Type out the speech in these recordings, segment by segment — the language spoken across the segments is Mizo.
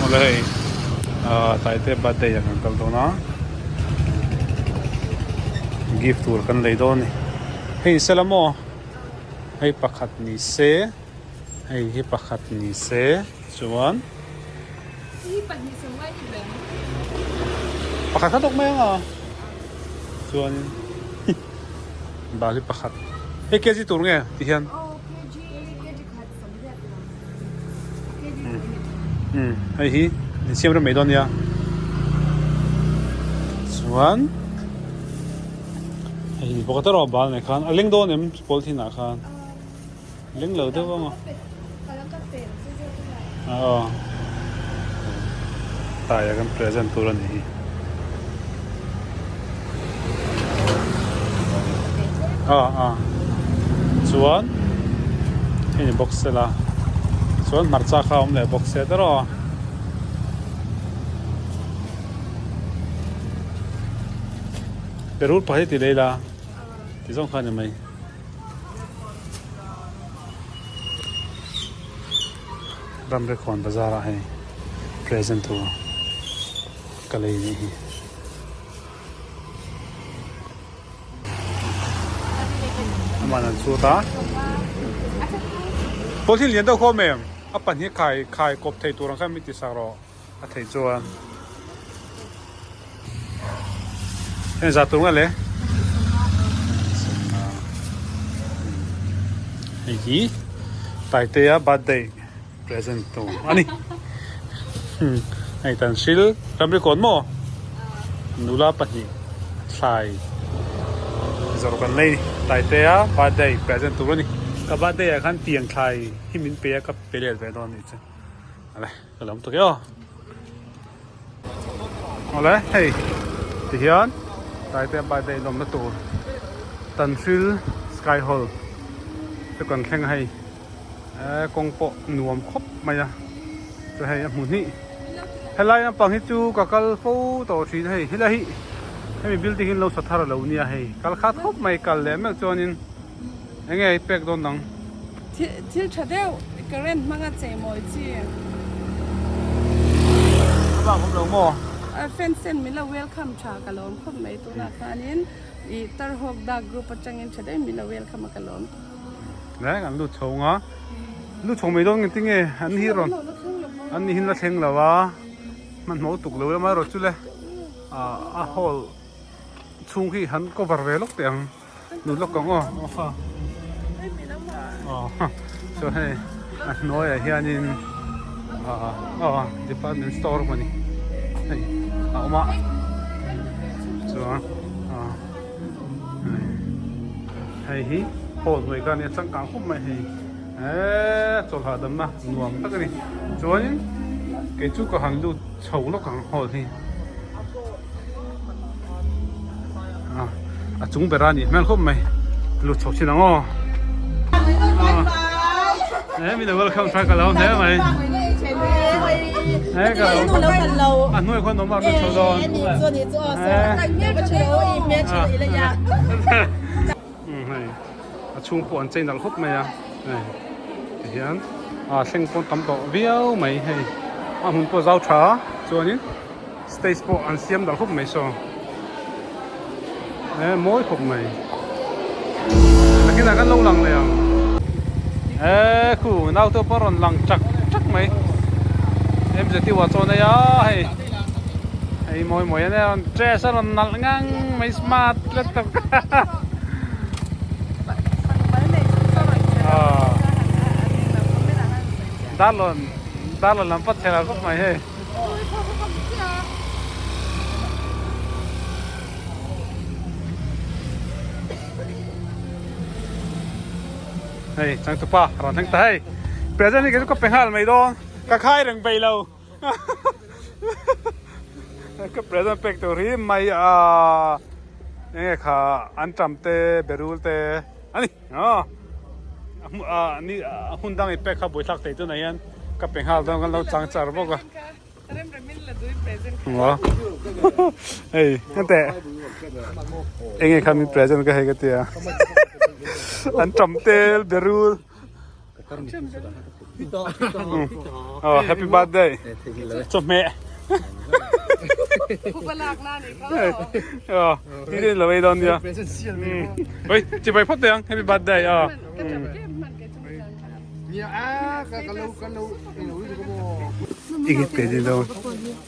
Awle hei ah Taite birthday ah kan kal dawn a gift tur kan lei dawn a ni hei sela maw hei pakhat ni se hei hi pakhat ni se chuan pakhat kha tawk mai ang a chuan bal hi pakhat hei kg tur nge ti hian. Hei hi in siam rem mai dawn nia chuan hei hi bawk erawh bal nei khan a leng dawn em polythene ah khan leng lo deuh ang a aw taia kan present tur a nih hi ah ah chuan hei ni bawk sela chuan hmarcha kha a awm leh bawk se tawrh a perul pakhat hi ti leh ila ti zawng kha a ni mai. Ramrikhawn bazar ah hei present tur ka lei nih hi. Aman an chut a. Pawlthin lian deuh khawm em? A pahnih khai khai kawp thei tur ang khan min ti sak rawh a theih chuan. Heng zah tur nga le? Hei hi Taitea birthday present tur a ni. Hei tan hril ramri kawn maw? Nula pahnih thlai zawrh kan nei ni. Taitea birthday present tur a ni. Ka birthday ah khan tiang thlai hi min pe a ka pe let ve dawn a nih chu. Ale ka lam tuk e aw. Awle hei tihian Taitea birthday lawmna tur Tanhril Sky Hall chu kan thleng a hei eh kawng pawh nuam khawp mai a chu hei a hmu hnih helai lampang hi chu ka kal fo tawh thin hei helai hi hemi building hi an lo sa thar alo nia hei kal khat khawp mai kal leh meuh chuanin eng nge pek dawn dang. Thil tha deuh current hmanga chei mawi chi. A bak awm lo maw? Fans ten min lo welcome tha ka lawm khawp mai tunah khanin i Tarhawk Dak group atangin tha deuhin min lo welcome a ka lawm. Le kan lut chho nga lut chho mai dawn nge tinge an hi rawn an ni hin la thleng lo a hmanhmawh tuk lo lama erawh chu le a hall chhung khi han cover ve lawk teh ang. Nu lawk ang aw aw kha aw chuan hei a hnuaiah hianin ah aw department store emaw ni hei a awm a chuan ah hei hi hall hnuai kha ania changkang khawp mai hei eee chawlh hahdamna nuam tak a ni chuanin kei chu ka han lut chho lawk ang hall hi. A chung ber a nih hmel khawp mai lut chho chin ang aw e min lo welcome tha ka lo hle mai e ka lo a hnuai khawn awm a lut chho dawn hei a chhung pawh an chei nalh khawp mai a hei tihian a thleng pawn tam tawh viau mai hei a hmun pawh zau tha chuanin Stage pawh an siam dal khawp mai saw e mawi khawp mai nakinah kan lo lang leh ang e khu naute pawh a rawn lang chak chak mai MZT uah chaw nei a hei hei mawi mawi a nia rawn dress a rawn nalh ngang mai smart let tak darlawn darlawn lam pawh chhe lo khawp mai hei. Hei changtupa rawn thleng ta hei present hi kei chu ka pe nghal mai dawn ka khai reng peih lo ka present pek tur hi mai a enge kha an tam te berul te ani aw a ni a hun dang i pek kha buaithlak thei tunah hian ka pe nghal dawn kan lo chang char bawk a hei hete enge kha min present ka hei ka tia an tam tel berul. Oh, happy birthday. Chawhmeh. Ờ, ti din lo ei dawn nia. Oi, chibai phawt teh ang. Happy birthday. Ờ. Ingi pe din dawn.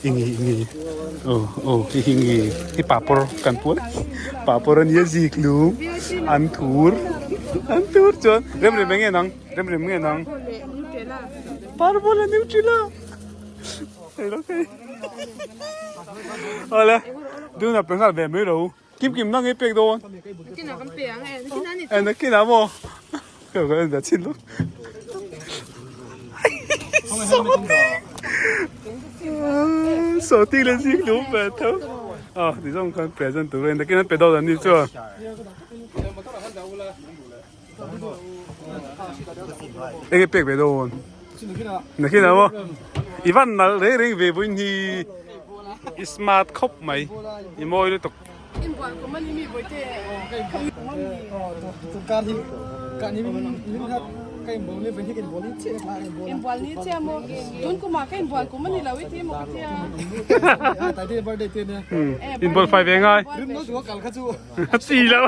Ingi ingi. Oh, oh, hi ingi. Hi papor kan pual. Papor ania zik lu. An thur. An thur chuan rem rem enge nang. Rem rem nge nang. Parbola Nutella. Awle duna pe nghal ve mai lo. Kim kim na ngei pek dawn. E nakinah maw? Ka ka en ve chin lo. Sawti le zing lu ve tho. A ti zawng khan present tur a ni. Nakin an pe dawn an ni chuan. Enge pek ve dawn? Nakinah maw? I van nalh reng reng ve vawiin hi i smart khawp mai i mawi lutuk. Inbual fai ve ngai. Chi lo.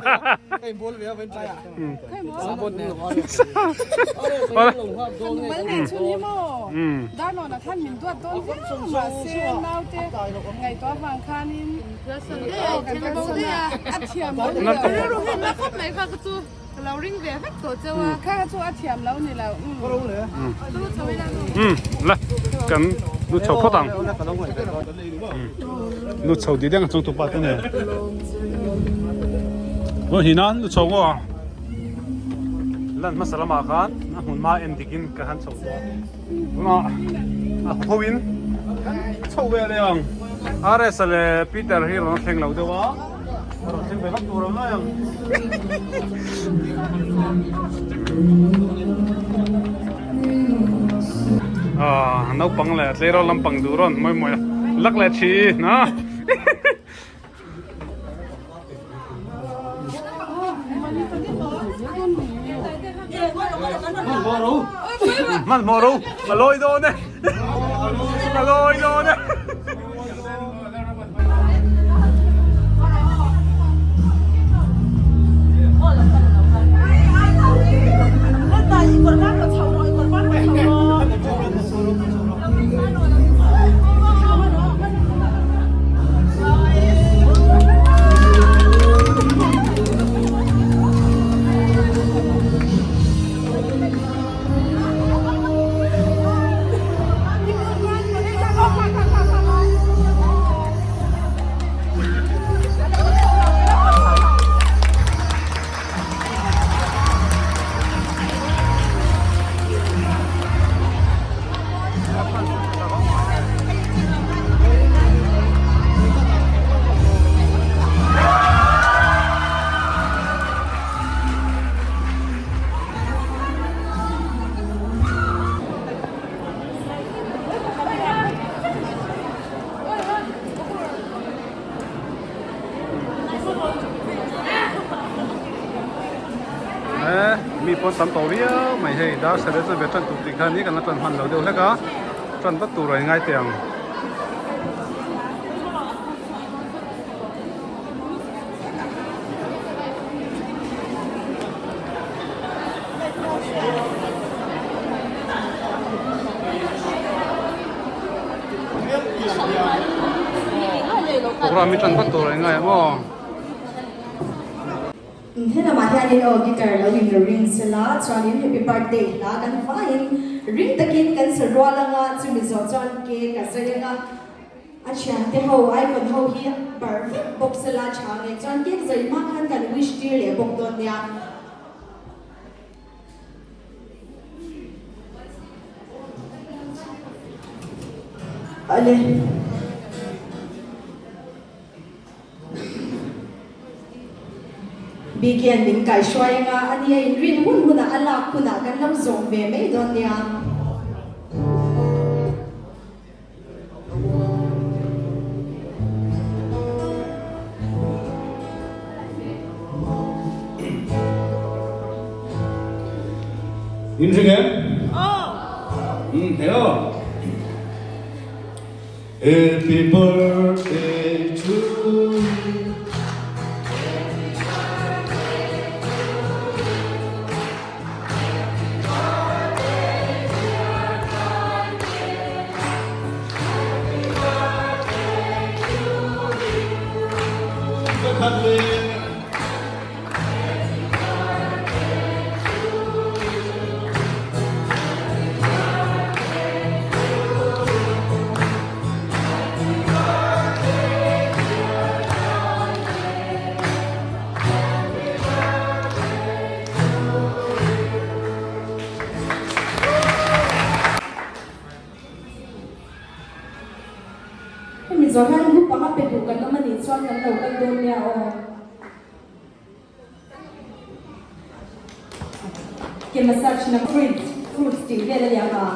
La kan lu chho phawt ang. Lu chho di deng chung tu pa te ne. Lo hi nan lu chho ngo a. Lan hmasa lamah khan a hmun hma en dikin ka han chho tawh a. Tunah a ho in kan chho ve leh ang. RS leh Peter hi rawn thleng lo deuh a. A rawn thleng ve vak tur ang lai ang. Ah, naupang leh tleirawl lampang duh rawn mawi mawi a lak leh thin a. Hmanhmawh ro, ka lawi dawn e, ka lawi dawn e. Mi pawn tam tawh viau mai hei dar sareh chuan ve tan tuk tih kha ni kan la tan hman lo deuh hlek a tan vat tur a ingai teh ang. Program hi tan vat tur a ingai ang aw. Helamah hianin aw guitar lo in ring sela chuanin happy birthday hla kan vaiin ring takin kan sa rual anga chumi zawh chuan cake a zai anga a thiante ho icon ho hi barh vek bawk sela tha nge chuan cake zai hma khan kan wish tir leh bawk dawn nia. Ale. Bikian min kaihruai anga a nia inrin hun hunah a lak hunah kan lo zawm ve mai dawn nia. Inring em? Aw. Hei aw. Happy birthday to you. Hemi zawh hian group anga pe duh kan awm a nih chuan kan lo kal dawn nia aw. Ke massage na fruits fruits tih vel a liam a.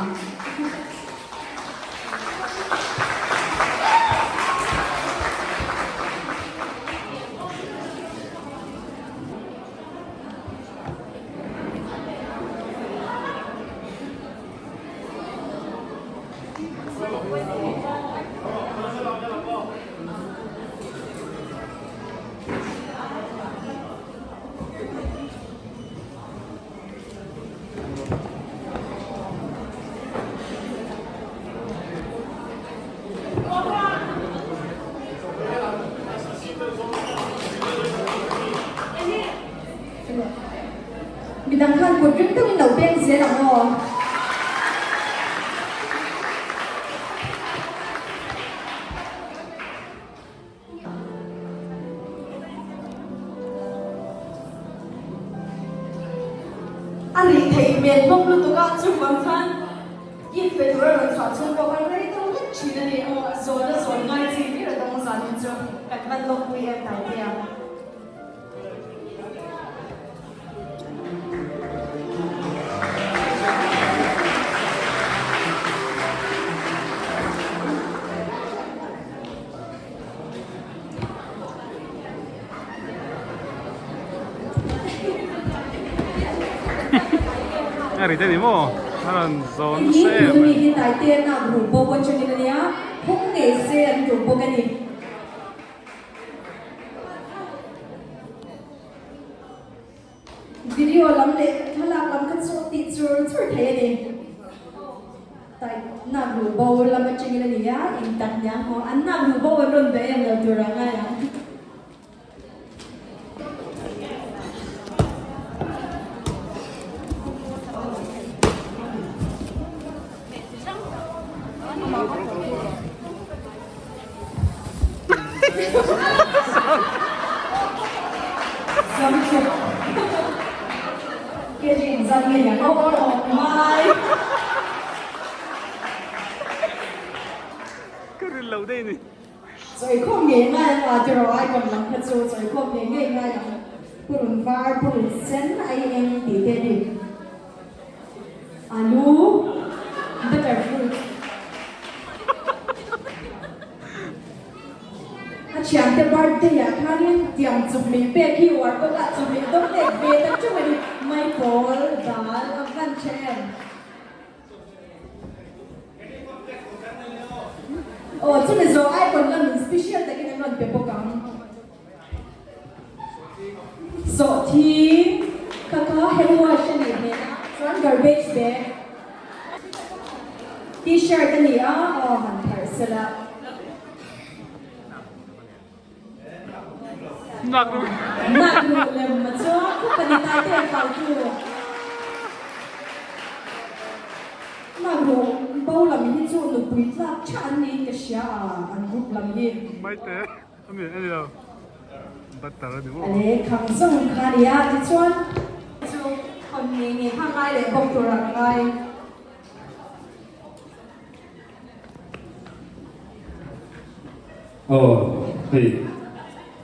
Midang khan kut ring deuhin lo peng zel ang aw. A ri theih hmel bawk lutuk a, chuvang khan gift pe tur a rawn chhuah chhung pawh khan rei deuh hlek thin a ni. Aw, zawn a zawn ngai chi ber a dawng zanin chu kan hman lawk pui em Taitea. A ri te ni maw a rawn zawn nasa em mai. Hi Taitea nak ruh bawk atangin a nia, phung ngei se an duh bawk a ni. Video lam leh thlalak lam kha chu tih chur chur thei a ni. Tai nak ruh bo lam atangin a ni a, in tak nia maw? An nak ruh bo an rawn be em lo tur a ngai ang. Ka rin lo daih ni. Chawikhawm ngei ngai ang a tiraw icon lam kha chu chawikhawm ngei ngei ngai ang purun var purun sen ai eng tih te a ni. Alu butter fruit. A thiante birthday ah khanin tiang chawhmeh pek hi uar bawk a chawhmeh dawng leh ve tak teuh a ni. Maipawl dal a van tha em. Aw chumi zawh icon lamin special takin an rawn pe bawk ang. Sawhthing kha kha hand wash a nih hmel a, chuan garbage bag, t-shirt a ni a, aw han pharh sela. Nak ruh. Nak ruh lem ma chuan khup a ni tai te ang kau tu. Nak ruh bo lam hi chu nupui tlak tha an niin ka hria a, an group lam hi. Maite. Ami a ni lo. Butter a ni maw? Ale khang zawng kha a ni a, tichuan chu hawn ngei ngei kha ngai leh bawk tur a ngai. Aw hei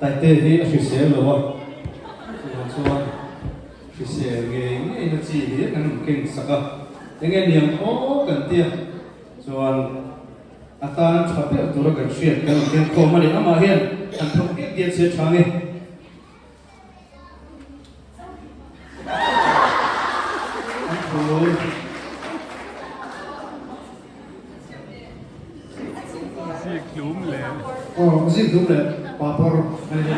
Taite hi a hrisel lo a, chuvang chuan hrisel ngei ngei na chi hi kan rawn keng sak a, enge niang aw kan tia chuan A tan tha ber tura kan hriat kan rawn keng khawm a ni. Amah hian an thawk diat diat se tha nge. An thu. Zikhlum leh. Aw zikhlum leh papawr a ni.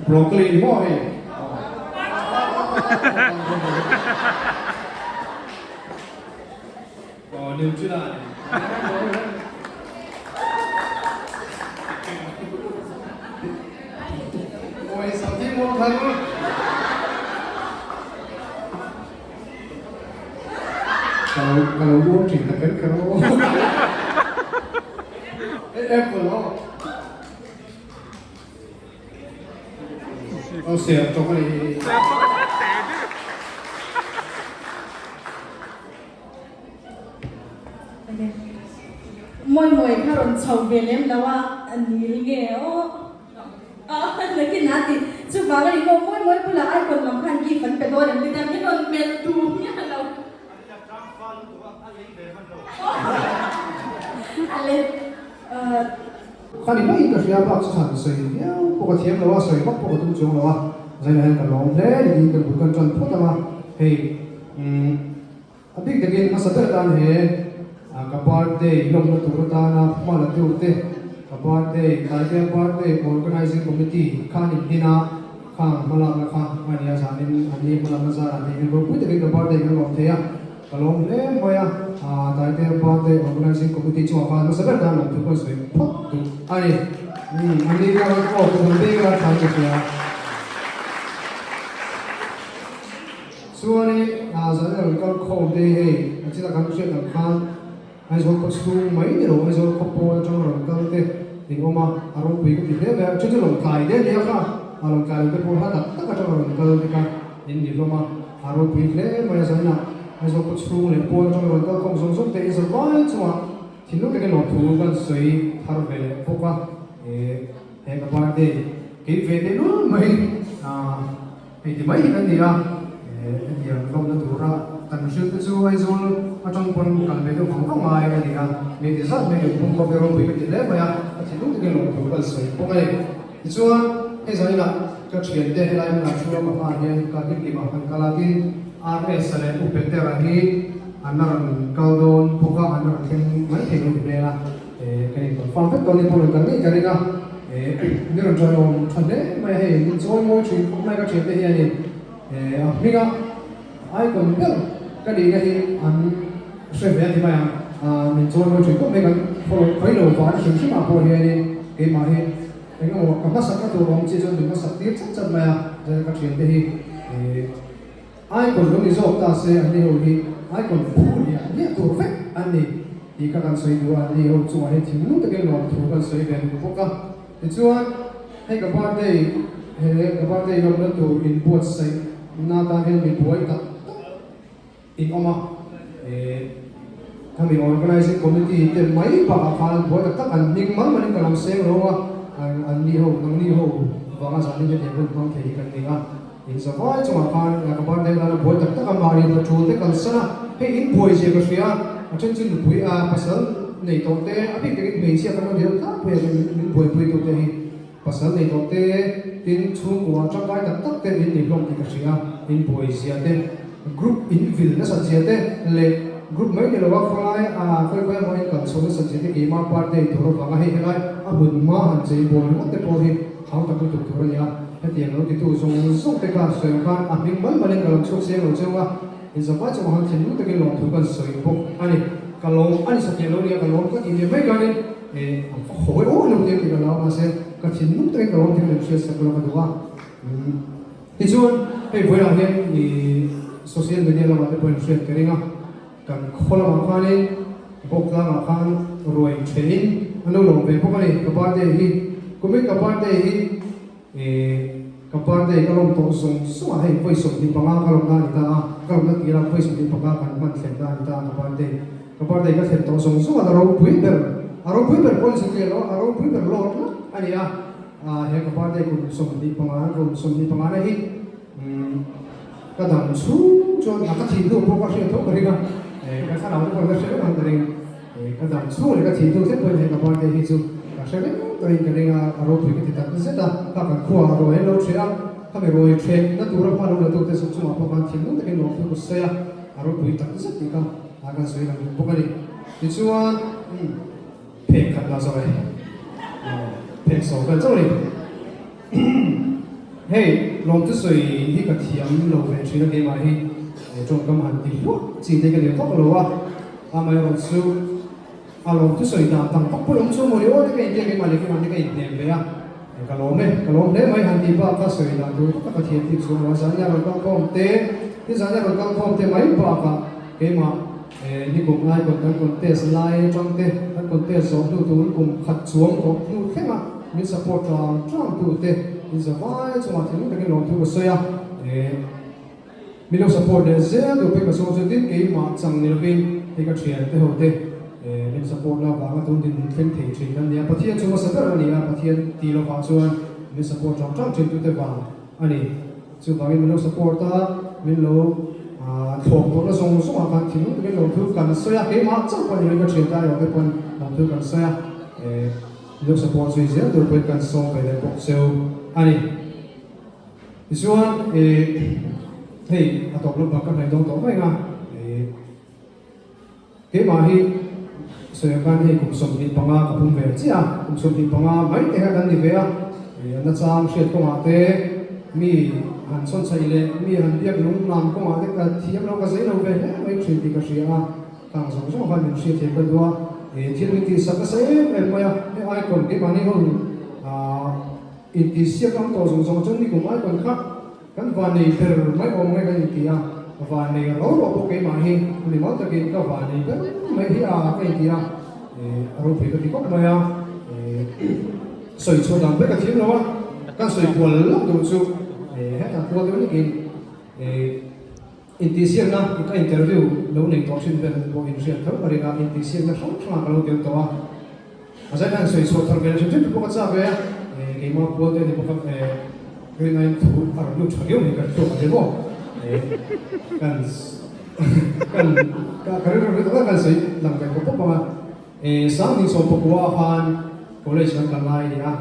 Broccoli ni maw hei? Aw Nutella a ni. Awi something maw thar. Ka lo ka lo uam thin ta kher kher aw. Apple aw. Aw ser tawk a ni. Mawi mawi kha rawn chho ve lem lo a, a nil nge aw. Nakin a ti chuvang a ni maw mawi mawi bulah icon lam khan gift an pe dawn em ni ta min rawn melh duh miah lo. Kha ni mai ka hria bak chu han sawi viau pawh ka thiam lo a, sawi vak pawh ka tum chuang lo a, zainah hian ka lawm hle ni tiin kan bul kan tan phawt ang a, hei umm a bik takin hmasa ber atan he ka birthday lawmna tur atana hma la tu te ka birthday Taitea birthday organizing committee kha an inhnin a, khang hmalakna kha a nia zanin an ni hmalakna zarah hei hian ropui takin ka birthday kan lawm thei a. Ka lawm hle mai a, Taitea Birthday Organizing Committee chungah khan hmasa ber tan lawmthu kan sawi phawt duh a ni. Umm, an ni kha aw ka dang bik a, thlai ka hria. Chuanin zan rawn kal khawm te hi hei a chila kan hriat ang khan Aizawl khaw chhung mai ni lo Aizawl khaw pawl atang rawn kal te in awm a, a ropui ka ti hle mai a, chu chu lawngtlai te nia kha, a lawngtlai lo te pawh hla tak tak atang rawn kal te kha in ni hlawm a. A ropui hle mai a zainah Aizawl khaw chhung leh pawn atanga rawn kal khawm zawng zawng te in zavai chungah thinlung takin lawmthu kan sawi thar ve leh bawk a, he ka birthday kei ve teh lul mai hei ti mai hi kan ni a, hetiang lawmna tura kan hrilh te chu Aizawl atang pawn kal ve deuh vang vang ngai a ni a, mi ti zat mai lungphung khawp hi ropui ka ti hle mai a, a thinlung takin lawmthu kan sawi bawk a ni. Tichuan, hei zaninah ka thiante helai hmunah thu a ka hmaah hian ka hlimhlim a han kal a, tin RS-a leh U Petera hi an la rawn kal dawn bawk a, an la rawn thleng mai thei lo ti hmel a, kan in confirm vek dawn ni pawh rawn kal ngei ka ring a, ni rawn ṭawihawm ṭha hle mai a, hei min chawi mawi ṭhin khawp mai ka thiante hianin a hminga icon ber ka nihna hi an hre ve a ni mai ang, min chawi mawi ṭhin khawp mai kan khawi lo vah hrim hrimah pawh hianin keimah hi. Eng emaw ka hmasak na tur awm chi chuan min hmasak tir chat chat mai a, chuan ka thiante hi icon lo ni zawk ta se an ni ho hi icon phu liah liah tur vek an ni tih kha kan sawi duh a, an ni ho chungah hian thinlung takin lawmthu kan sawi ve duh bawk a. Tichuan hei ka birthday he ka birthday lawmna tur inbuatsaih na atan hian mi buai tak tak In awm a, khami Organizing Committee te mai bakah khan buai tak tak an hming mal malin ka lo seng lo a, an ni ho, nangni ho vanga zanin hetiang hun hmang thei hi kan ni a, in zavai chungah khan ka birthday lana buai tak tak a mahni hna tul te kalsan a, hei in buai zia ka hria, a then chu nupui a pasal nei tawh te, a bik takin hmeichhia kan lo ni deuh tlangpui a min buaipui tu te hi. Pasal nei tawh te, tin chhungkua tangkai tak tak te min ni hlawm tih ka hria, in buai zia te, group in vil nasat zia te leh group mai ni loa khawlai ah khawi khawi emaw in kal chho nasat zia te keimah birthday tur avanga hei helai a hun hma han chei bawl ringawt te pawh hi hau tak lutuk tur a ni a, hetiang lo titu zawng zawng te kha sawi ang khan a hming mal malin ka lo chhuak seng lo cheu a, in zavai chungah khan thinlung takin lawmthu kan sawi bawk a ni, ka lawm a ni satliah lo nia ka lawm ka tih leh mai khanin. Eh, a hawi aw lo te tih ka lau mahse ka thinlung takin ka lawm tih ka lo hriat sak lo ka duh a. Tichuan, hei vawilah hian i social media lamah te pawhin hriat ka ring a, kan khaw lamah khanin bawk tlangah khan ruai thenin an lo lawm ve bawk a ni ka birthday hi. Kumin ka birthday hi eh ka birthday ka lawm tawh zawng zawng a, hei vawi 25 ka lawmna a ni ta a, ka lawmna tirah vawi 25 kan hman thlenna a ni ta a ka birthday. Ka birthday ka thlen tawh zawng zawng a, a ropui ber, a ropui ber pawh ni satliah lo, a ropui ber lawr tlat a ni a, he ka birthday kum 25 na kum 25 na hi ka dam chhung chuan a ka thih hnu pawh ka hriat tho ka ring a, ka thlarau te pawh ka hre reng ang ka ring, ka dam chhung leh ka thih hnu thleng pawhin he ka birthday hi chu ka hre reng tawhin ka ring a, a ropui ka ti tak zet a, kha kan khuaah ruai an lo ṭheh a. Khami rawi thleng na tura hma lo la tute zawng chungah pawh khan thinlung takin lawmthu ka sawi a, a ropui tak zet tih kha a kan sawi lang bawk a ni. Tichuan, umm, phek khat la zawk e, phek sawm vel chauh a ni. Hei, lawmthu sawi hi ka thiam lo ve thin a keimah hi tawngkam han ti hluah chi te ka nei vak lo a, amaherawh chu, A lawm thusawi dan tam tak pawh awm chu maw ni aw te ka intia keimah leh keimah te ka inhnem ve a, ka lawm e, ka lawm hle mai han tih bak kha sawi dan tur tak a thiam tih chuan lo zania rawn kal khawm te, ni zania rawn kal khawm te mai bakah keimah ni kum icon kan contest lai atang te kan contest zawh hnu tur kum khat chuang tawh hnu thleng a min support tang tang tu te in zavai chungah thinlung takin lawmthu ka sawi a. Min lo support leh zel duh pek ka sawm chu tin keimah chang ni lovin hei ka thian te ho te min support na vanga tun din min thleng thei thin an nia. Pathian chu hmasa ber a ni a, Pathian tih lovah chuan min support tang tang thin tute vang a ni. Chuvangin min lo support a, min lo thlawp tawhna zawng zawngah khan thinlung takin lawmthu kan sawi a, keimah chauh pawh ni lovin ka thian te aiawh te pawn lawmthu kan sawi a, min lo support zui zel tur pawhin kan sawm ve leh bawk cheu a ni. Tichuan eh hei a tawp lampang ka hnaih dawn tawh mai ang a, eh keimah hi sawi ang khan hei kum 25 ka pum ve chiah a, kum 25 mai te kha kan ni ve a, eh a nachang hriat kawngah te mi han chhawn chhaih leh mi han biak lung nam kawngah te ka thiam lo ka zei lo ve hle mai thin tih ka hria a, tang zawng zawng khan min hriat thiam ka duh a, eh thil min tihsak nasa em em mai a, hei icon keimahni ho ah. Intihsiak ang tawh zawng zawng chuan nikum ai pawn kha kan vannei ber mai awm nge kan inti a, vannei ro ro pawh keimah hi mi mal takin ka vannei ber mai hi a ka inti a, a ropui ka ti khawp mai a, sawi chhuah dan vek a thiam lo a, kan sawi kual lawk duh chu hetah kual deuh nikin Intihsiakna ka interview lo nei tawh hrim vel pawh inhriat tho ka ring a, intihsiakna hrang hrangah ka lo tel tawh a, a zai khan sawi chhuah thar vel hrim hrim te pawh ka chak ve a, keimah pual te ni bawk a, ringain thu a rawn lut tha viau mai ka hriat a ni maw, kan kan ka rilru ri tak a kan sawi lang ve pawp pawp ang a, 2019 ah khan college kan kal lai a ni a.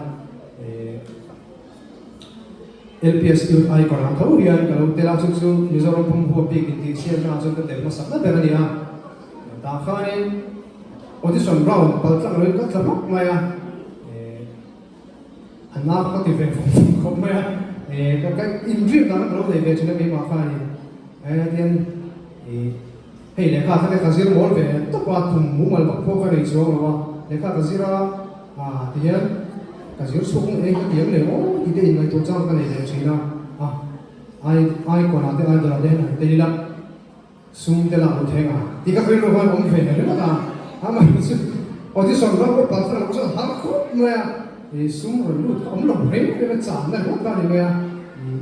LPS Youth Icon ah tho hian ka lo tel a, chu chu Mizoram pum huap bik intihsiakna ah chuan ka tel hmasak na ber a ni a. Tah khanin audition round pal tlang loin ka tla hlawk mai a, a na ka ti ve vawng vawng khawp mai a, ka ka inriat dan ka lo nei ve thin a keimah khanin tian hei lehkha kha te ka zir mawl ve tawp a, tum mumal vak pawh ka nei chuang lo a, lehkha ka zir a. Ah ti hian ka zir chhuak ngei eng ka ti ang leh aw tih te inngaihtuah chang ka nei leh thin a, ah ai icon ah te idol ah te hian han tel ila sum te lak lut theng a tih ka rilru khan awm ve ringawt a, amah chu audition ram pawh pal thar loh chuan har khawp mai a, ih sum rawn lut kha awm lo reng reng a chan na ringawt kha a ni mai a, ih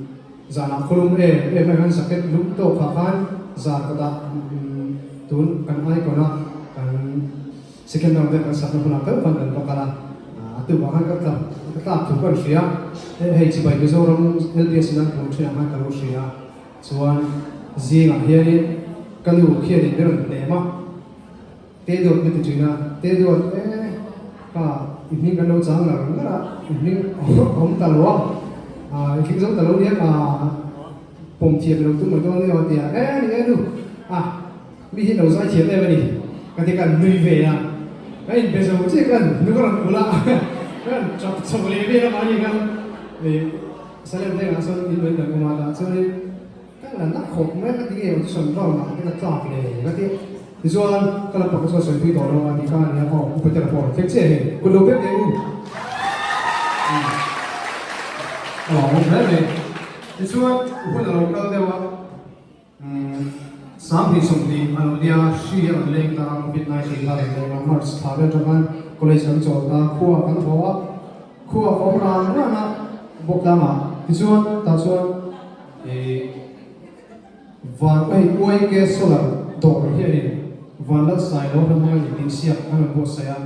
zanah khawlum em em mai khan jacket lum tawk ah khan zar ka dah tun kan icon a kan. Second round te kan sakna hmunah keuh khan kan va kal a, a tukah khan ka tla ka tlak thu ka hria, hei chibai Mizoram LPS in an phur thin ang khan ka lo hria, chuan zingah hianin ka nu khianin min rawn hnem a, te duat min ti thin a, te duat e kha i hming kan lo chang ngar ngar a, i hming awm ta lo a, i thleng zo ta lo nia pawm thiam lo tum mai dawn nia a ti a, e ni e nu a. Mi hi lo zai thiam em a ni ka ti kan nui ve a, ka inbe zo chiah khan nu ka rawn kulh a, ka rawn chap chho leh vel a mahni khan Salem vengah sawn in lo in kan awm a tah chuanin ka la na khawp mai a ka ti nge audition round ah te ka tlak le ka ti tichuan ka la pakhat chuan sawi pui tawh lo a ti kha a nia aw u Petera pawh a rawn thleng chiah hei kut lo pek teh u a lo awm hle mai tichuan hun a lo kal deuh a. 2020 a lo nia, hri a rawn leng ta a, Covid 19 kha a rawn leng a, March thla vel atang khan college kan chawl ta, khua kan haw a, khua ka awm ran ran a, bawk tlangah tichuan tah chuan ih van hei UIK solar dawr hianin Vanlalsailo hla hmanga intihsiak an rawn buatsaih a.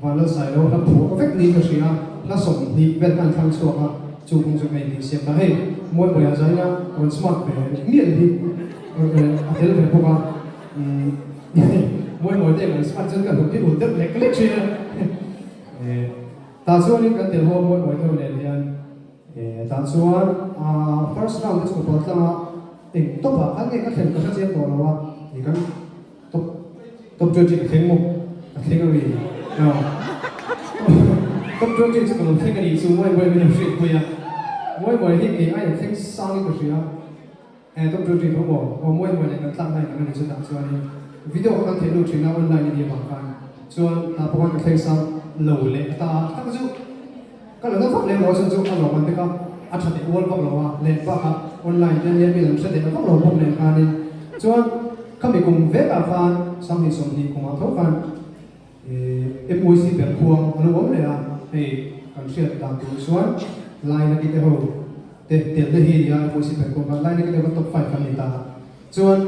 Vanlalsailo hla phuah vek niin ka hria, hla 20 vel kha an thlang chhuak a, chu kawng chu ka intihsiak ta. Hei Mualbuaia zaina rawn smart ve mial hi a tel ve bawk a, Mualbuai te kan smart chuan ka hnuk hi ul deuh lek lek thin a. Tah chuanin kan tel ho Mualbuai deuh nen hian. Tah chuan first round te chu ka pal tlang a, eng top ah khan nge ka thlen ka hre chiang tawh lo a, kan top top 20 ka thleng maw? Ka thleng a mi? Top 20 chu ka lo thleng a nih chu muai muai min lo hriat pui a, muai muai hi kei aiin thleng sang in ka hria. He top 20 tho maw? Aw muai muai leh kan tlak lai tak a ni chutah chuanin video kha kan theih lut thin a online a nih avang khan chuan tah pawh khan ka thleng sang lo leh ta a tak chu ka la na vak lem lo a chhan chu a lawm an te kha a tha teh ual vak lo a leh bakah online te ania mi an hre teh vak lo bawk nen khanin chuan khami kum vekah khan 20 20 kumah tho khan MYC ber khuang a lo awm leh a, hei kan hriat dan tur chuan line a kite ho te telna hi a ni a, MYC ber khuang khan line a kite ho top 5 kan ni ta a, chuan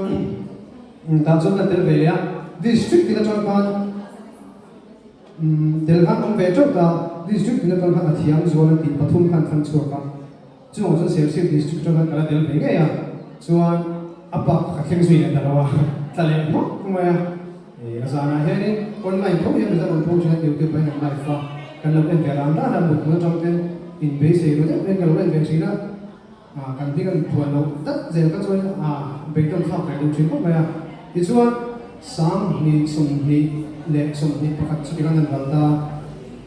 tah chuan kan tel ve leh a, district tin atang khan tel khan awm ve teuh ta, district tin atang khan a thiam zual an tih pathum khan thlang chhuak a. Chungah chuan Serchhip District atang khan ka la tel ve ngei a, chuan a bak ka thleng zui leh ta lo a, tla leh hmak mai a. A zanah hianin online tho hian Mizoram pawh thin a YouTube ah hian an live a, kan lo en ve ran ran a, mut hmun atang ten inbeisei ru deuh hian ka lo en ve thin a, kan hming an phuan loh dat zel kha chuan beidawn thlak ve duh thin khawp mai a. Tichuan 2021 chuti khan an ral ta.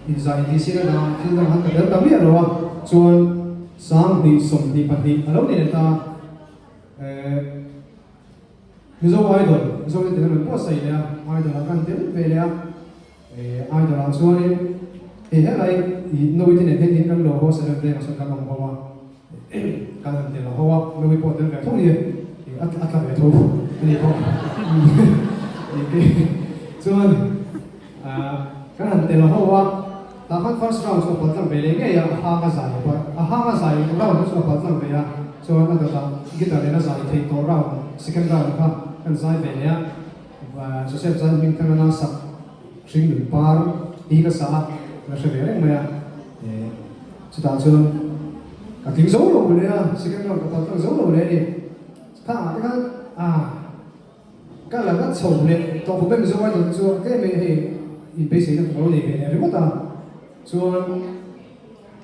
Inzai tih sin a dang thil dang han ta tel ta miah lo a, chuan 2022 a lo ni leh ta. Eh, Mizo Idol, Mizo te tel an buatsaih leh a, Idol ah kan tel ve leh a. Eh, Idol ah chuanin hei helai i Noite nen hian in kan lo haw Salem vengah sawn kan awm ho a, kan han tel ho a, Noe pawh tel ve tho ni e, a tla ve tho a ni pawh. Chuan. Kan han tel ho a, tah khan first round chu a pal tlang ve leh ngei a, a hang a zai pawh a hang a zai round kha chu a pal tlang ve a, chuan a dawtah guitar nen a zai thei tawh round second round kha kan zai ve leh a, Joseph Zai hming thang a sak hring nun par tih hi ka sa a, ka hre ve reng mai a, chutah chuan ka tling zo lo leh a, second round ka pal tlang zo lo leh a ni, khangah te khan ah. Ka la ngat chho leh tawh khawp e Mizo Idol te chu tlem in hei inbeisei na ka lo nei ve leh ringawt a, chuan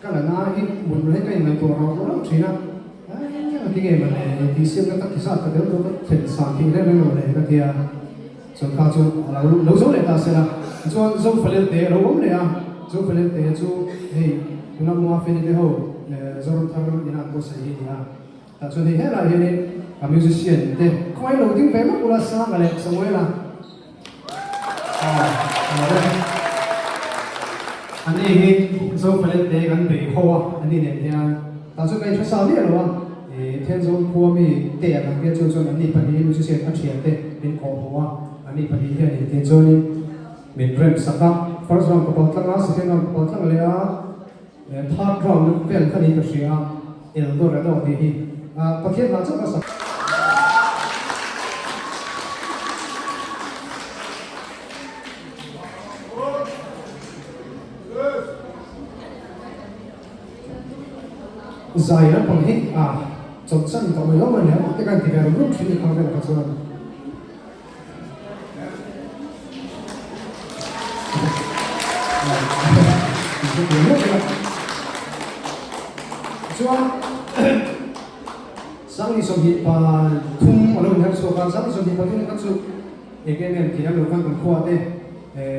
ka la na hi mut mut hi ka inngaihtuah rauh rauh thin a, a ti ngei mawle tih siamna ka ti zat ta deuh deuh ka thlen san thih reng reng lo le ka ti a, chuan kha chu a lo lo zo leh ta se la, tichuan Zofalelte a lo awm leh a, Zofalelte chu hei tuna Uma Feli te ho Zoramthar ina an buatsaih hi a ni a. Tah chuan hei helaiah hianin a musician te khawngaih lo ding ve lawk ula Sanga leh Samuela Ani hi Zofalen te kan bei ho a, ani nen hian tah chuan ka inhre sa miah lo a, Thenzawl khua mi te ah kan biak chu chuan anni pahnih musician a thian te min kawh hmuh a, anni pahnih hian inti chuanin min rem sak a, first round ka pal tlang a, second round ka pal tlang leh a. Third round vel kha niin ka hria a, Eldorado tih hi Pathian hna chauh a sak. Zai lampang hi a chawlhsan tawh mai lo mai le, amah te khan ti ve rum rum thin i khang vel kha chuan. Chuan 2023 a lo inher chhuak a, 2023 kha chu eng em em tih an lo khan kan khua te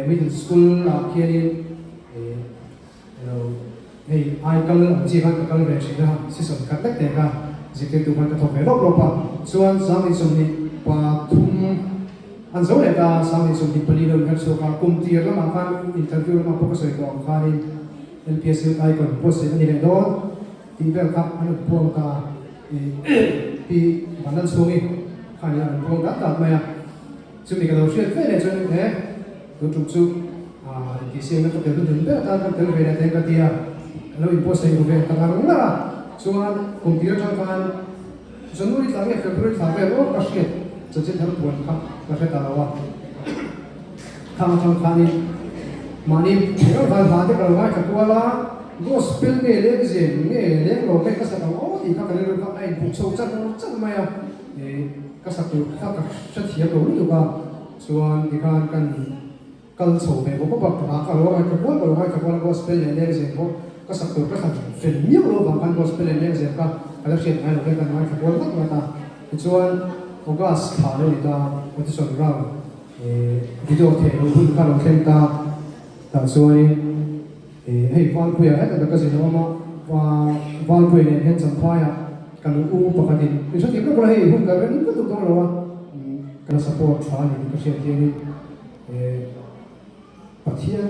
middle school ah khianin Elo, hei ai kal ang chi khan ka kal ve thin a, season khat lek te kha zirtirtu khan ka thawk ve lawp lawp a, chuan 2023 an zo leh ta, 2024 lo inher chhuak a, kum tir lamah khan interview lamah pawh ka sawi tawh ang khanin LPS Youth Icon buatsaih a ni leh dawn tih vel kha an rawn puang ta Pi Vanlalchhungi khan a rawn puang dat dat mai a. Chumi ka lo hriat ve leh chuan he tun tum chu intihsiamna ka tel hnuhnun ber atan kan tel ve leh ta ka ti a, ka lo inbuatsaih ru ve ta ngar ngar a, chuan kum tir atang khan January thla nge February thla vel aw ka hriat chanchin thar puan kha ka hre ta lo a, khang atang khanin mahni theih van hla te ka lo ngaithla kual a, gospel nge leng zen nge leng lo nge ka sak ang aw tih kha ka rilru kha a inbuk chho char char mai a. Ka sak tur kha ka hrethiam lo lutuk a, chuan tikhan kan kal chho ve bawk bawk a, ka lo ngaithla kual ka lo ngaithla kual a, gospel leh lengzem pawh. ka sak tur ka thlan fel miau lo vang khan gospel leh lengzem kha ka la hriat ngai lo vek a, ngaithla kual vat vat a. Tichuan August thla lo ni ta audition round video theh loh hun kha lo thleng ta, tah chuanin hei Valpuia hetah tak ka zin awm a, Valpuia nen hian Champhaiah kan u pakhatin i hre thei lawk la hei hun ka reng lutuk dawn lo a, ka la support tha a ni tih ka hriat hianin Pathian.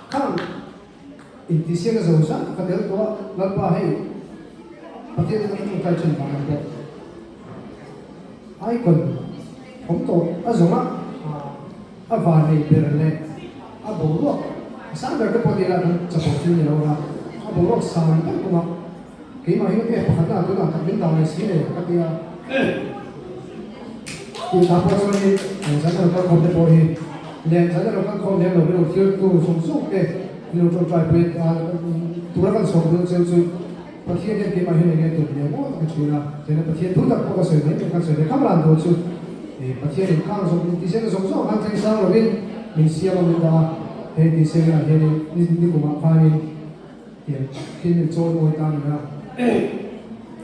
Khang intihsiakna zo zat ka tel tawh a, Lalpa hei Pathian atanga tawngtai thin vang ang pawh icon awm tawh a zawng a, a vanei ber leh a boruak sang ber te pawh tih lah kan chapo thil ni lo a, a boruak sang ber kawngah Keimah hi nge pakhatna tunah tak min dang leh si le ka ti a. Tih tak pawh chuan i zan alo kal khawm te pawh hi leh zan alo kal khawm lem lo hi lo thlir tu zawng zawng te min lo tawngtai pui a tura kan sawm dawn cheu chu Pathian hian keimah hian enge tum leh maw tak a thin a chuan Pathian thu tak pawh ka sawi mai mai kan sawi leh kham ran dawn chu Pathian in khang zawng in tihsiakna zawng zawng khan thleng sang lovin min siam a min dah a he tihsiakna ah hian in nikumah khanin Tiang thil hi chawi mawi ta nia.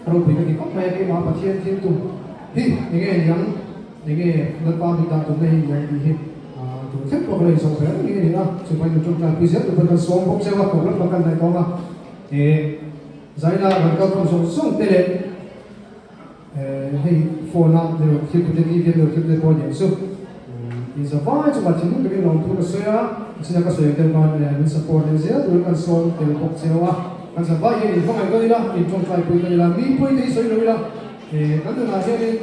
Ropui ka ti khawp mai a, keimah Pathian thil tum hi enge niang, enge Lalpa min dah tumna hi niang tih hi tur thleng pawh ka lo inzawh ve reng a ni a, chuvangin min tawngtai pui zel tur pawn kan sawm bawk cheu a, problem pawh kan hnaih tawng a, he zaina rawn kal khawm zawng zawng te leh Hei phone a nilo thil tute TV a nilo thil tute pawh a niang chu inzavai chungah thinlung takin lawmthu ka sawi a, china ka sawi deuh khan min support leh zel turin kan sawn tel bawk cheu a, kan zavai hian inhmangaih dawn ila, intawngtai pui dawn ila, mi pawhin te hi sawi lo ila, kan nunah hianin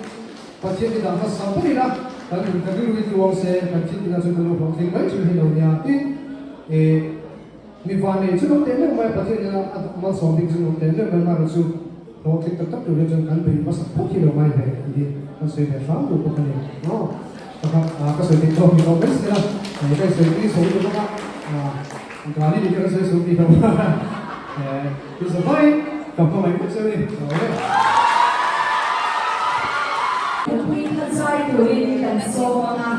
Pathian hi dah hmasa ber ila, kan nun kan rilru hi tluang se, kan thil tihna chu kan lo hlawhtling mai thin hi lo nia tin mi vanei chu lo teh meuh mai a, Pathian hian a malsawm bik chu lo teh meuh mai amaherawh chu hlawhtling tak tak tur hian chuan kan bei hmasa phawt hi lo ngai ve tih hi kan sawi ve hram duh bawk a ni maw? Pakhat ka sawi theih tawk ni lo mai se la, hei ka sawi tui chho lutuk a, Gali nih kha ka sawi chho tih lo i zavai ka hmangaih vek che a ni. Mipui kha zai turin kan sawm ang a.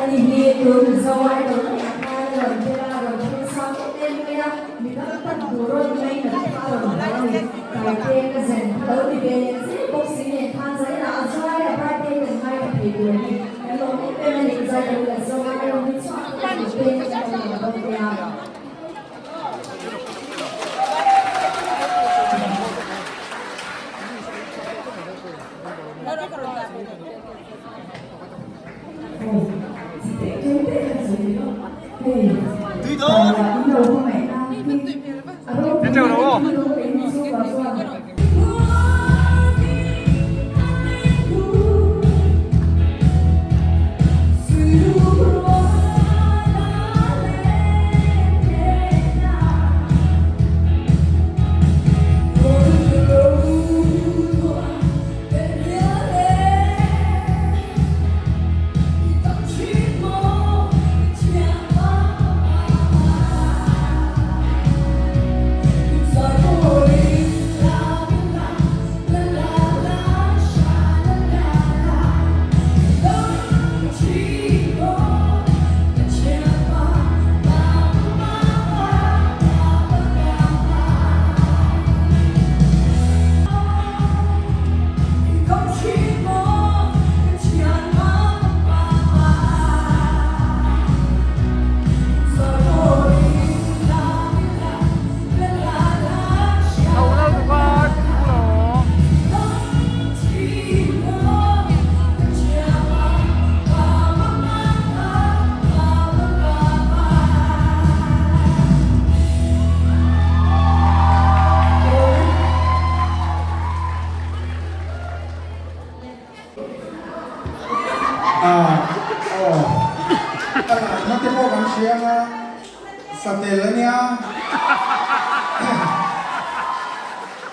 Ani hi tun Mizo Idol maiah khan a rawn tel a, a rawn thleng sang em em mai a, mi tam tak duh rawn mai nat kha a rawn haw a ni. Taite ka zen kha lo ti ve leh zel bawk si nen khan zainah a zai a, birthday kan ngaithla thei tur a ni. Kan lawm em em a ni, zai lo kan zawng a, a rawn ni chhuak a, kan peng kan lo lawm dawn nia.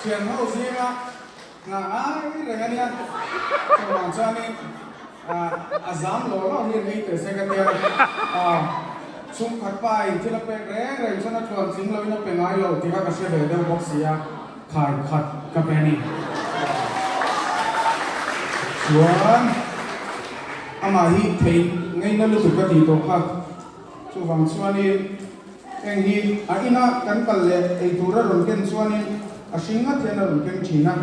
Thian ho zinga nghah ngai reng a nia. Chuvang chuanin a zam lo lo hian ei teh se ka tia. Chhungkhat pa in thil a pek reng reng chuan a tluan tling loin a pe ngai lo tih kha ka hre ve deuh bawk si a, khai khat ka pe a ni. Chuan amah hi thei ngaina lutuk ka tih tawh kha. Chuvang chuanin heng hi a ina kan kal leh ei tur a rawn ken chuanin a hring ngat hian a rawn keng thin a,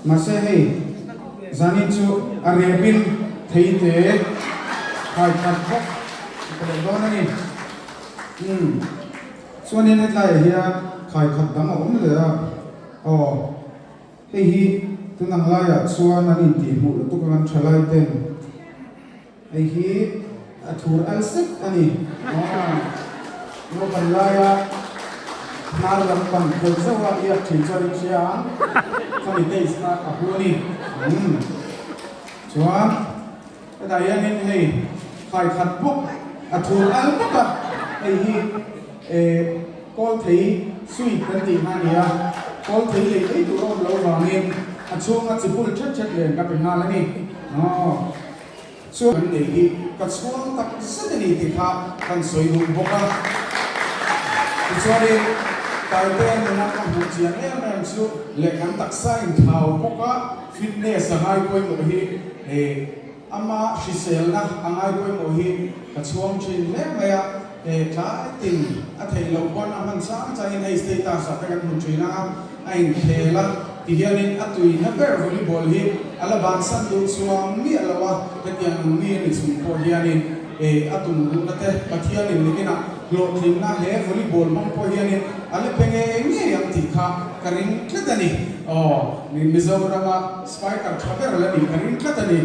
mahse hei zanin chu a repin thei te khai khat bawk a pe leh dawn a ni. Umm chuanin hetlaiah hian khai khat dang a awm leh a, aw hei hi tunang laiah chuan an intihhmuh lutuk ang an thalai ten. Hei hi a thur al sek a ni. Aw, naupan laia hnar lampang khawih zauh a iak thin chuan in hria ang. Khami taste kha a hu a ni. Umm. Chuan hetah hianin hei khai khat bawk a thur al bawk a. Hei hi eh kawl thei sweet kan tih kha a ni a. Kawl thei lei mai tur a awm loh vangin a chhunga chi bul thet thet len ka pe nghal a ni. Aw. Chuan kan nei hi ka chhuang tak zet a ni tih kha kan sawi duh bawk a. Tichuanin Taite nuna ka hmuh chian em em chu leh kan taksa inthau bawk a, fitness a ngai pawimawh hi eh ama hriselna a ngai pawimawh hi ka chhuang thin hle mai a. Eh tlai tin a theih loh pawn a hman chang changin hei status ah te kan hmu thin a, a inkhel a, tihianin a tuina ber volleyball hi a la bansan duh chuang miah lo a, hetiang ang mi a ni chung pawh hianin eh a tum duhna te Pathianin nikinah hlawhtlinna he volleyball hmang pawh hianin a la pe ngei ngei ang tih kha ka ring tlat a ni. Aw, Mizorama spiker tha ber la nih ka ring tlat a ni.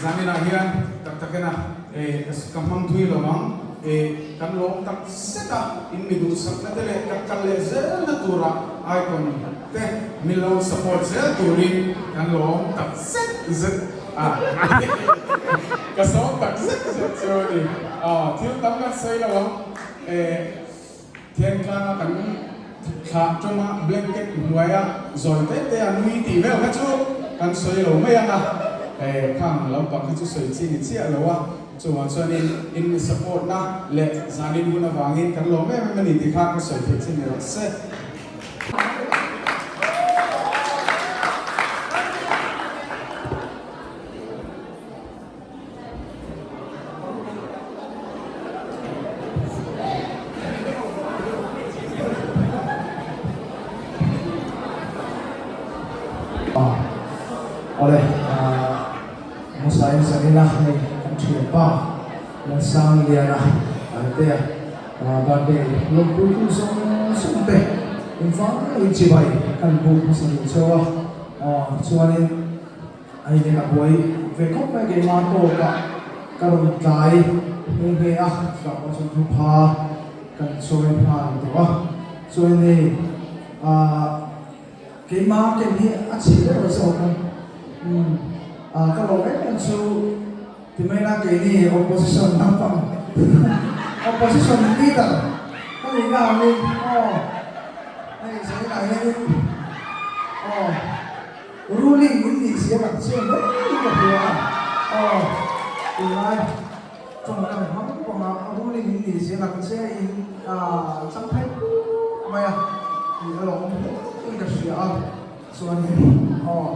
Zaninah hian tak takena eh ka hmang thui lo ang eh kan lawm tak zet a, in mi duhsakna te leh kan kal leh zelna tura icon te min lo support zel turin kan lawm tak zet zet a ka sawm tak zet zet chu a ni. Aw thil tam kan sawi lo ang eh. Thengtlanga kan thlah tawng a, blanket hnuaia zawi te te a nui tih vel kha chu kan sawi lo mai ang a, eh khang lampang kha chu sawi chi ni chiah lo a, chuvang chuanin in mi support na leh zanin hun avangin kan lawm em em a ni tih kha ka sawi theih chi ni rawh se. Awle, Musain Zanina hei kan thianpa Lalsangliana Altea birthday lawmpuitu zawng zawng te engvangin chibai kan buk hmasa duh cheu a, chuanin A in a buai ve khawp mai keimah tawk ah ka rawn tlai nghe nghe a, chutah pawh chuan thupha kan chawi nghal tawh a, chuan hei ah keimah ken hi a chhe ber zawk a, umm ah ka lawm em em chu ti mai la keini opposition naupang opposition leader ka nihna angin aw hei zaninah hianin aw. Ruling in nih zia kan chiang hle in ka hria a, aw tunlai tawngkam hmang pawha ruling in nih zia kan chiang in chang phei puk mai a tih a lawm hle in ka hria a, chuanin aw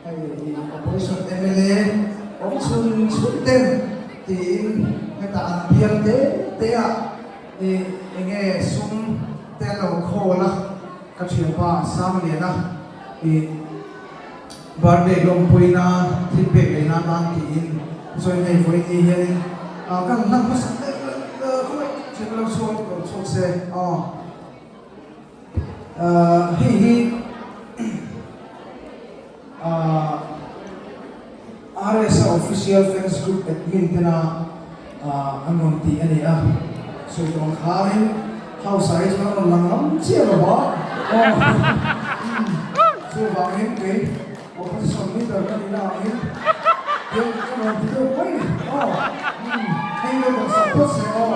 hei opposition mla awm chhun chhun ten tiin hetah an bial te te ah ih enge sum te an lo khawl a ka thianpa Sangliana. I birthday lawmpuina thil pek leh nan nan tiin chuan hei vawiin ni hianin kan hlan hmasa khawngaih thil lo chhuak lo chhuak se aw hei hi RSA official fans group admin tena an rawn tih a ni a, sawi tawh ang khanin house ah hi chuan an rawn lang ngam chiah lo va, aw chuvangin kei opposition leader ka nihna angin tiang ka rawn ti deuh mai ni, aw hei lo rawn sak phawt se aw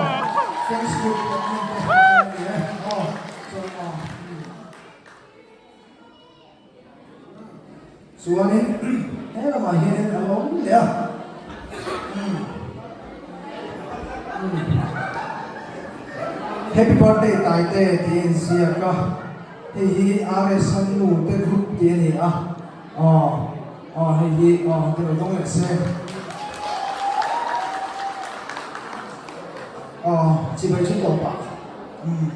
fans group admin te an ni e, aw chuan aw. Chuanin he lamah hianin a lo awm leh a. Umm. Umm. Happy birthday Taite tih a inziak a. Hei hi RS a nu te group tih a ni a. Aw. Aw hei hi aw han ti lo dawng leh se. Aw chibai chu tawp ah. Umm.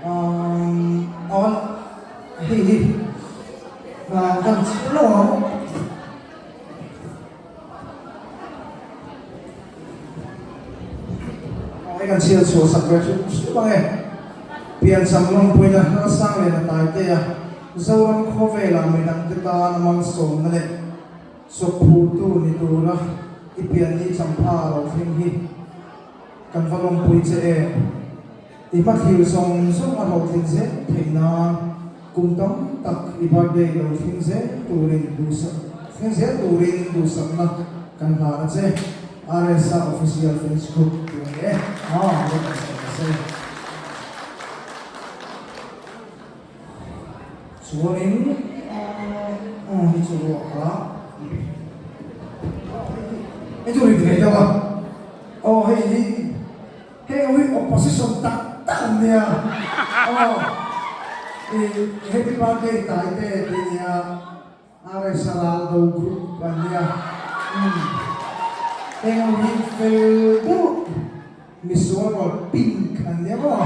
Umm. Aw hei hi. Kan chhung lo ang. Hei kan chhiar chhuah sak ve hrim hrim ang e. Piancham lawmpuina Lalsang leh Nataite-a Zoram khawvelah midangte tan a malsawmna leh chawkphurtu ni tura i pianni champha a lo thleng hi kan va lawmpui che em? I hmathlir zawng zawng a hlawhtlin zel theih nan kum tam tak i birthday lo thleng zel turin duhsak thleng zel turin duhsakna kan hlan a che. RSA Official Fans Group tih a ni e. Haa lo kan sawi ta se. Chuanin aw hi chu ruak a hei chu rit ve deuh a aw hei hi Hei hi opposition tak tak an nia aw i happy birthday Taite tih nia RS Raldo group an nia umm heng ho hi fel deuh misual rual pink an nia maw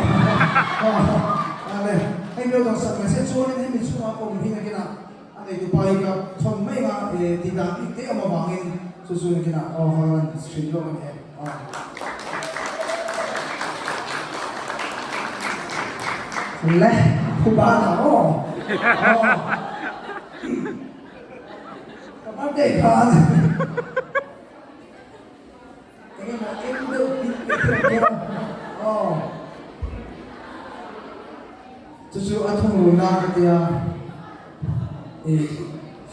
ale hei mi lo dang sak mai se chuanin hemi chhungah awm hi nakinah a neitu pa hi ka thawn mai anga tih dan bik te awm avangin chu chu nakinah aw han hrilh lawk a ni e. Le phuba na aw ka birthday khan enge maw eng deuh bik te thil ang kher aw chu chu a thungrulna ka tia i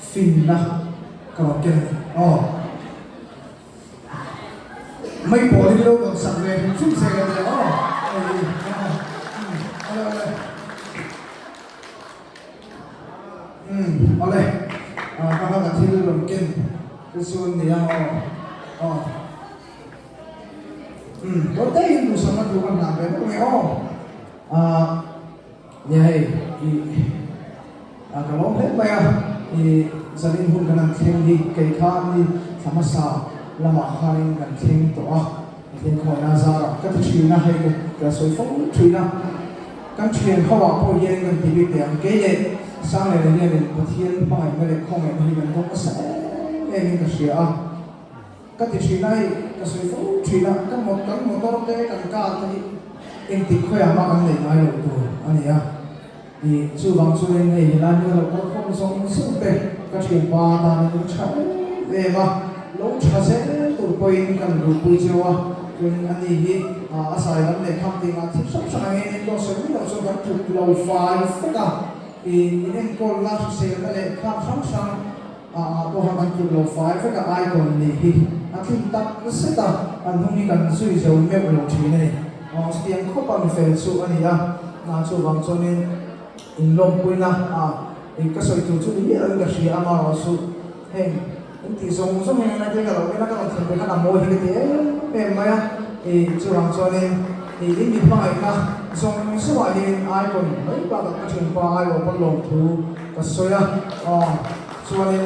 finna ka rawn ken a ni aw. Mai pawl hi lo rawn sak ve hrim hrim se ka tia aw hei hi awle awle umm awle ka kha ka thil rawn ken te chu an nia aw aw umm tawh te in duhsakna tur ka hlan ve bawk nge aw ah nia hei ih ka lawm hle mai a ih zanin hun kan han thleng hi kei kha ni thla hmasa lamah khanin kan thleng tawh a Pathian khawihna zarah ka ti thin a hei ka sawi fo thin a kan thian ho ah pawh hian kan ti bik teh ang kei leh Sangliana hianin Pathian hmangaihna leh khawngaihna hi kan dawng nasa em em in ka hria a ka ti thin a hei ka sawi fo thin a ka kan motor te kan car te hi engtik khawiah mah kan neih ngai lo tur a ni a. Ih, chuvang chuan hei helai hmun a lo kal khawm zawng zawng te ka thianpa tan in tha em em a, lo tha zel tur pawhin kan luhpui cheu a, chuan ani hi a zai lam leh kham tih ngah thil hrang hrang ang in enkawl sawi mai loh chuan kan tluk lo fai fek a, ih, in enkawl la hriselna leh kham hrang hrang ah pawha kan tluk lo fai vek a icon nih hi a tlin tak zet a, an hnung hi kan zui zo meuh lo thin a ni. Aw chutiang khawp a mifel chu a ni a, na chuvang chuanin inlawmpuina a ih ka sawi tur chu ni miah lovin ka hria a, amaherawh chu heng in tih zawng zawng hian engai te ka lo en a, ka rawn thlen ve khan a mawi hi ka ti em em mai a, ih chuvang chuanin ih in mi hmangaihna zawng zawngah hian icon mai bakah ka thianpa aiawh pawn lawmthu ka sawi a, aw. Chuanin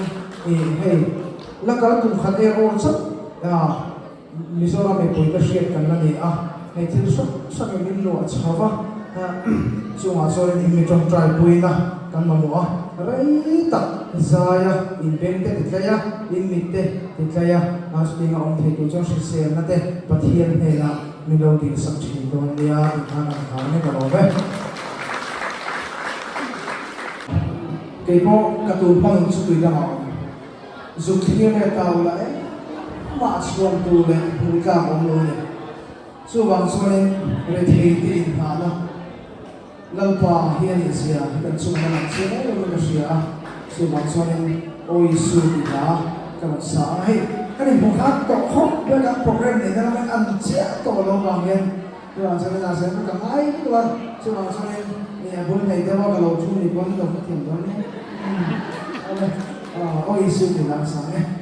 ih hei la kal kum khat er awr chauh a Mizoram mipui ka hriat kan la ni a, hei thil hrang hrangin min luah chho va, chungah chuanin in mi tawngtai puina kan mamawh a, rei tak zai a, in beng te ti tlai a, in mit te ti tlai a, chutinga awm thei tur chuan hriselna te Pathian hnenah min lo dilsak thin dawn nia tih khan an khar mek alawm e. Kei pawh ka tur hmangin chu tui dangah awm. Zuk thlir leh tau la engmah chhuan tur leh hmuh tlak awm lo a ni. Chuvang chuanin rethei te inhnahna Lalpa hi a nih zia hi kan chungah a lang chiang em em in ka hria a. Chuvang chuanin Aw Isu tih hla ka rawn sa ang a. Hei kan inhmuh khan tawh khawp ber kan program neihna lamin an chiah tawh lo vang hian Chuvang chuanin a zir ka ngai lutuk a, chuvang chuanin a bul nei deuh a ka lo thu ni pawn lo hrethiam dawn nia. Awle. Aw Isu tih hla ka sa e.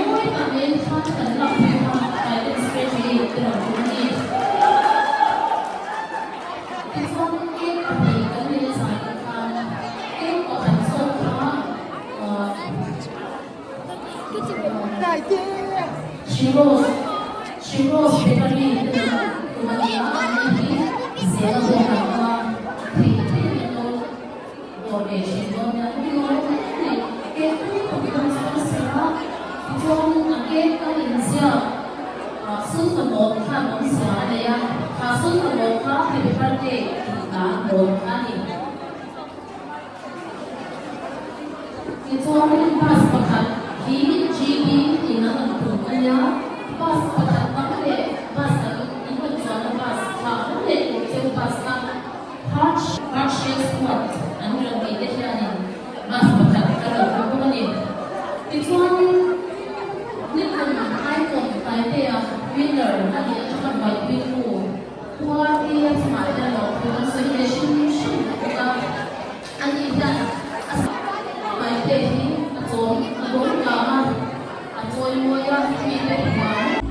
mawi tak mai thla te kan lakpui kha Taitan Secretary te rawn tum a ni. Tichuan cake pahnih kan nei a zai te khan cake pakhat zawk kha Shiroz Shiroz Bakery te rawn tum a ni a, an ni hi zela bawk an awm a, thei thei an lo Dawr ve thin dawn nia ka ti ngawi hle mai. Cake tui tak dawn chu ka ser a, tichuan a cake a inziak ah sulhnu khan awmzia a nei a, kha sulhnu kha happy birthday tih dan dawn kha a ni. Tichuanin bus pakhat hi GB in an rawn tum a nia, bus pakhat dang leh bus an in rawn chuanna bus kha awm leh tur cheu bus kha Heart Shape Squad an rawn tih te hianin bus pakhat a rawn hmu bawk a ni. Tichuanin nikum Icon Taipei-a winner a nih atanga buaipuitu Pu RT-a chungah hian lawmthu kan sawi ve hrim hrim bawk a. Ani hian a Taipei hi a chawm a dawn kang a, a chawimawi a, mite hmuh.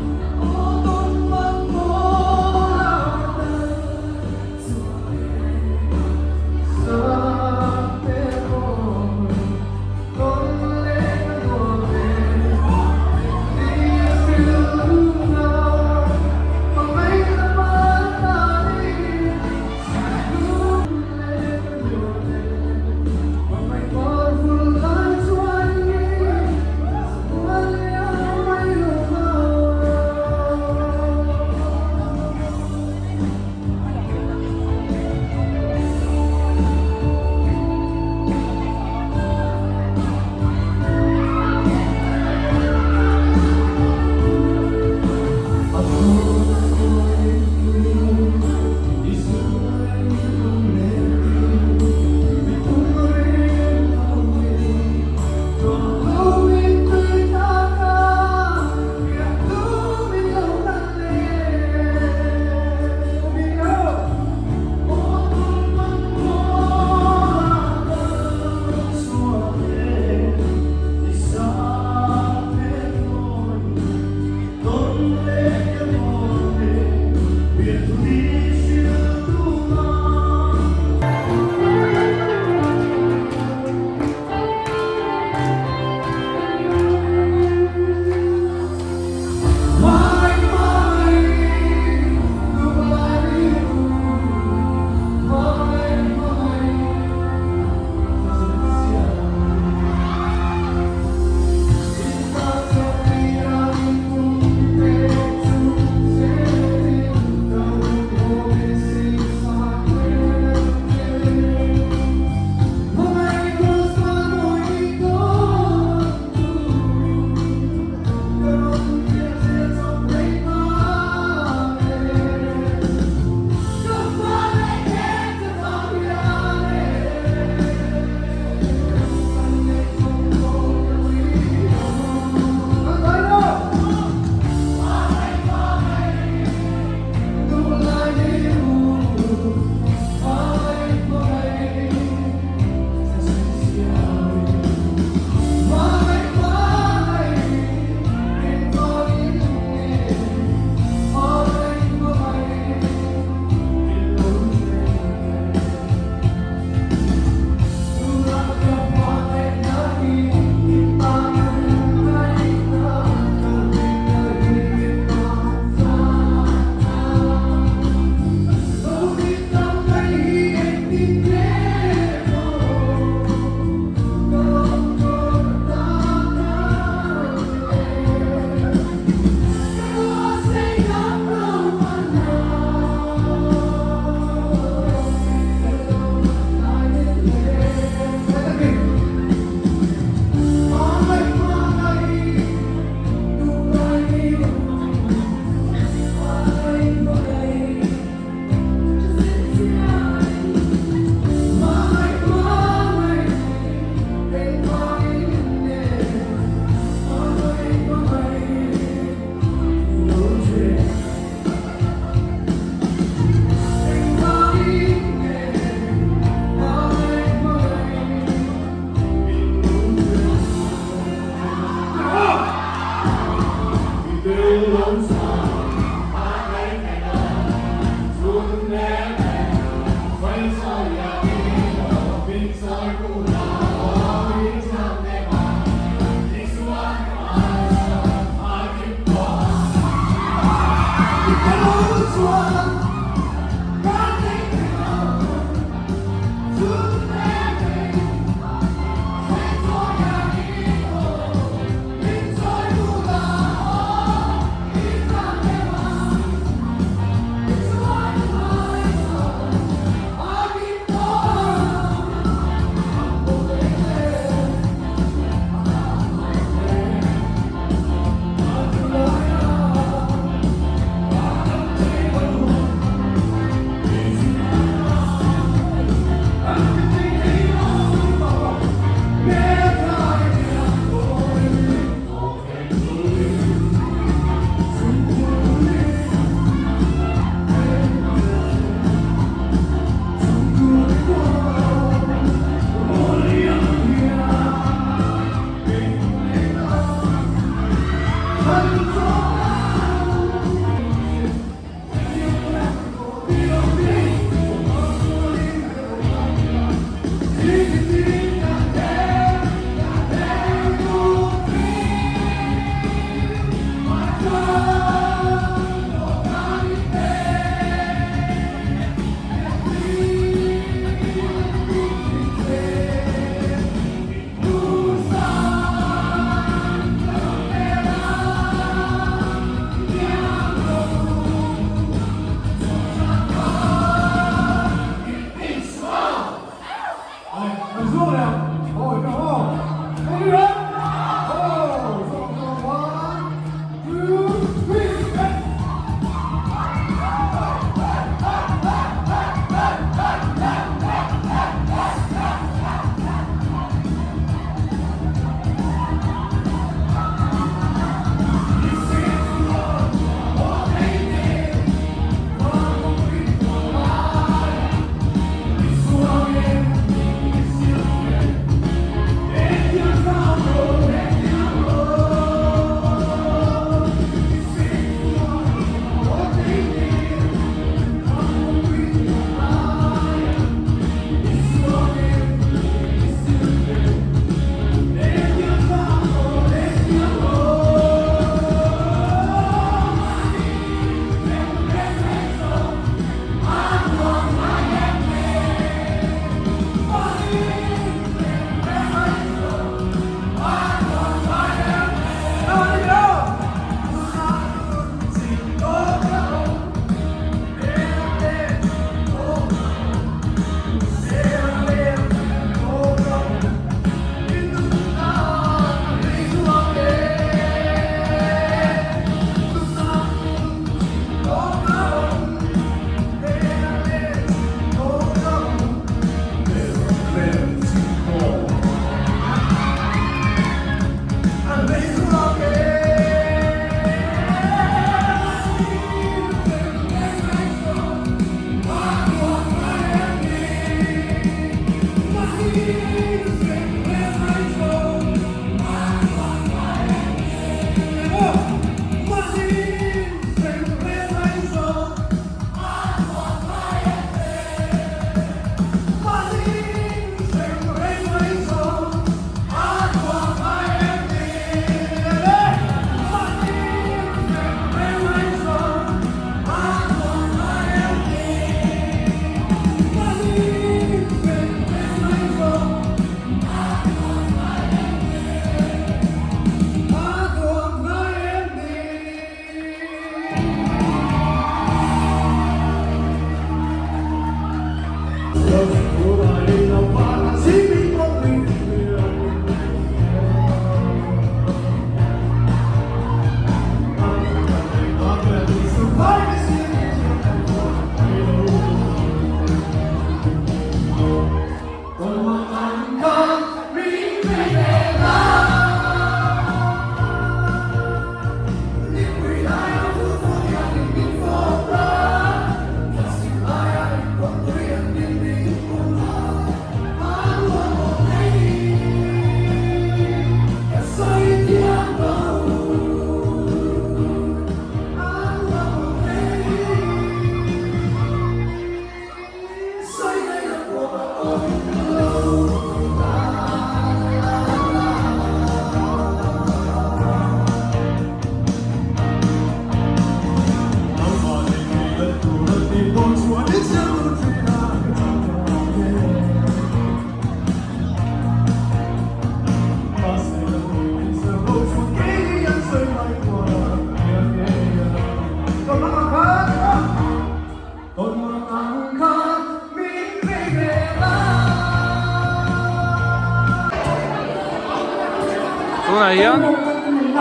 Tunah hian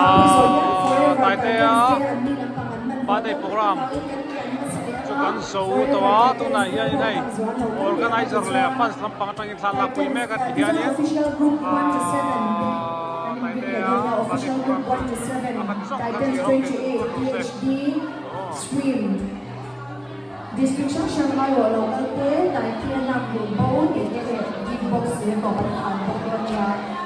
aaa Taitea birthday program chu kan zo tawh a, tunah hianin hei organizer leh fans lampang atangin thla lakpui mek a ti hianin aaa Taitea birthday program chu a khat zawk kha thlir ho khi chu ka District hrang hrang aiawh lo kal te, Taitea lak duh bo tih te leh gift box leh tawp an kham bawk dawn nia.